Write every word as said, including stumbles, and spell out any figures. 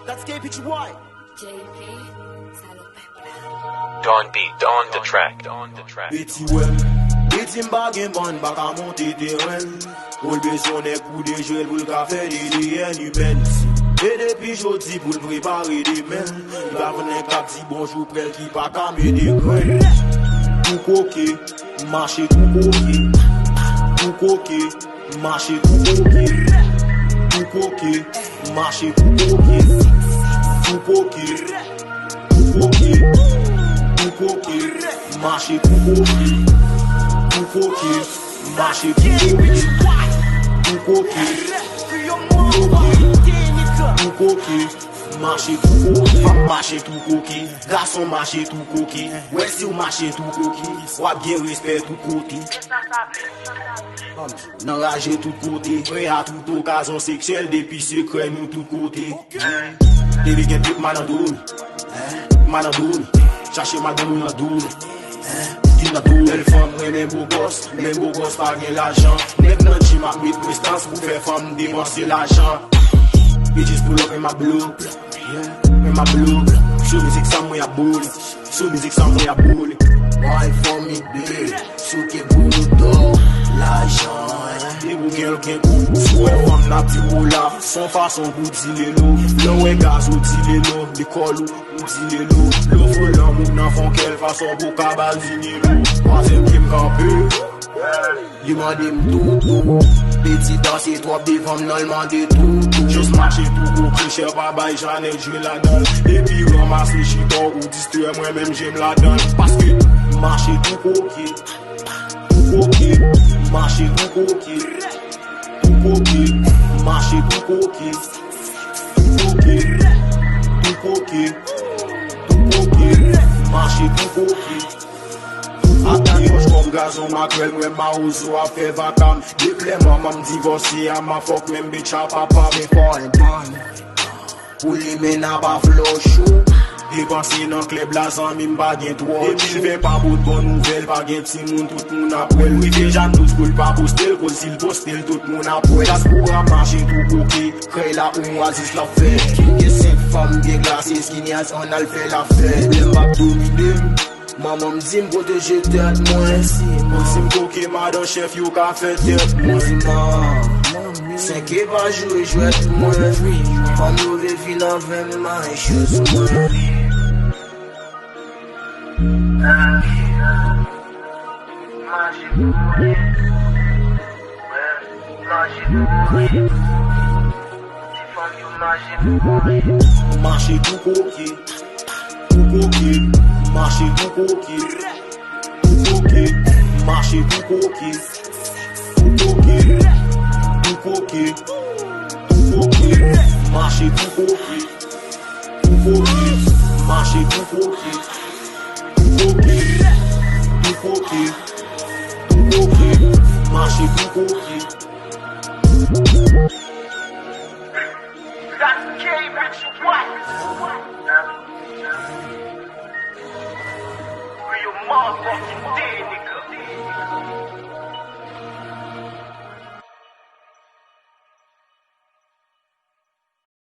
That's K P G Y. J P, salopèp la. Don B on the track. Peti wè m, li di m pa gen bann, pa ka monte teren. Ou l bezwen nèg pou dejwe l, pou l ka fè de D N imèn. E depi jodi pou l prepare demen. Li pa vann nèg k ap di bonjou prè l ki pa ka mete grenn. Tou koke, mache tou koke. Tou koke, mache tou koke. Tou koke, mache tou koke. Tou koke, tou koke. Tou koke, mache tou koke. Tou koke, mache tou koke. Tou koke, tou koke. Tou koke, mache tou koke. Fanm mache tou koke. Gason mache tou koke. Wè si w mache tou koke, w ap gen respè tout kote. Nan raje tout kote, prè a tout okazyon seksyèl, depi sekrè nou tout kote. Depi gen tout mal nan do nou, mal nan do nou, chache mal ban moun nan do nou. Ki nan do bèl fanm renmen bo gòs, men bo gòs pa gen lajan. Nèg nan gym ap met prestans pou fè fanm depanse lajan. Bitches pull up in my blue. Yeah, in my blue. Sou mizik sa mwen ap boule. Sou mizik sa mwen ap boule. Wine for me, baby. Souke pou nou do. Lajan. Li pou gen l gen kou. Si w wè fanm n ap di w la, s on fason pou di lelo. Lè w wè gaz ou di lelo. Li kòl ou, ou di lelo. Lè w fè lanmou nan fon kè l fason pou ka ba l di lelo. Kwaze m ki m kanpe. Li mande m toutou. Peti danse twòp devan m nan, l mande toutou. Jis mache tou koke, chè pa bay Janèt jwe ladan l. Epi ranmase chita w, ou distrè mwen menm je m ladan l. Paske mache tou koke, tou koke, mache tou koke, tou koke, mache tou koke, tou koke, tou koke, tou koke, mache tou koke. Atak wòch kòm gazon makrèl, mwen mawozo ap fè vaka m. Deplè manman m divòse a ma fòk menm bitch a papa m. Men fò en bann pou li men a pa flò chou. Depanse nan klèb la zanmi m pa gen twò. Depi l ven pa bout bon nouvèl, pa gen timoun, tout moun ap wè l. Rive Jannous pou l pa poste l, koz si l poste l, tout moun ap wè. Dyaspora mache tou koke, krèy la ou Oasis l ap fè. Gen senk fanm byen glase, skinny as on al fè lafè. Pwoblèm m ap domine m. Manman m di m pwoteje tèt mwen. Mwen si m koke madan chèf yo ka fè tèt mwen. Di man, senke pa jwe jwèt mwen. Fanm yo vle vin avè m, mache sou mwen. Mache pou mwen. Mache pou mwen. Ti fanm yo mache pou mwen. Mache tou koke. Tou koke, mache tou koke. Tou koke, mache tou koke. Tou koke, tou koke, tou koke, mache tou koke. Tou koke, mache tou koke. Tou koke, tou koke, tou koke, mache tou koke. That's K P G Y. Real motherfucking